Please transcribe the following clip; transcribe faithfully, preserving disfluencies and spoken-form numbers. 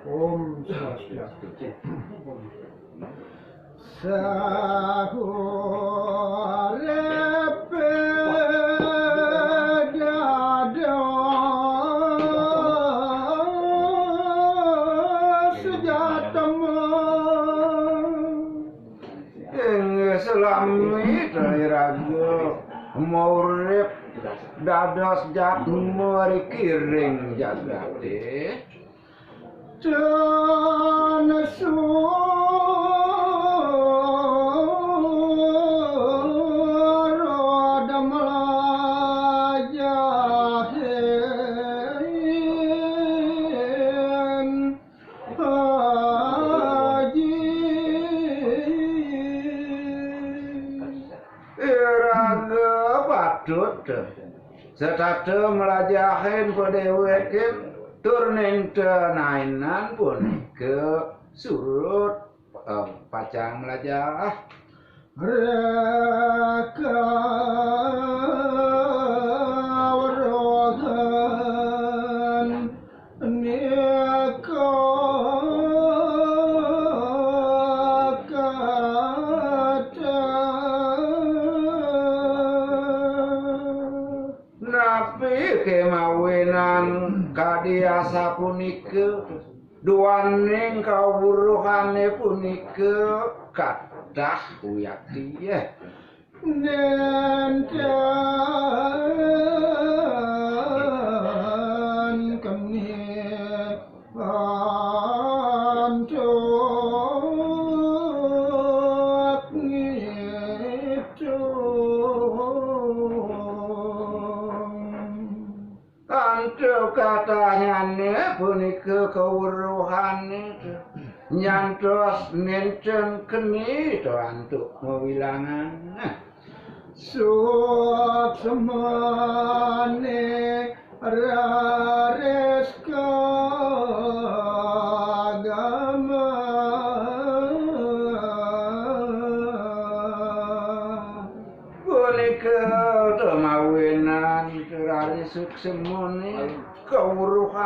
Om Swastiastu. Sahurepe dados jatema. Inggih selami iraga maurip dados jatma riki ring jagate. Tan surud mlajahin haji. Iraga patut setata mlajahin padéwéké tur nénten ainan punika surud, eh, pacang mlajah. Reka weruhan nika kathah. Napi kemawinan kadi asapunika? Duaning kawruhane punika kathah wiakti, eh. Nénten keni antuk ngitung. Antuk katahnyane punika kawruhane nyantos nénten keni to antuk mawilangan. Suksmane raris kagama. Punika to mawinan rari suksmane kawruhan.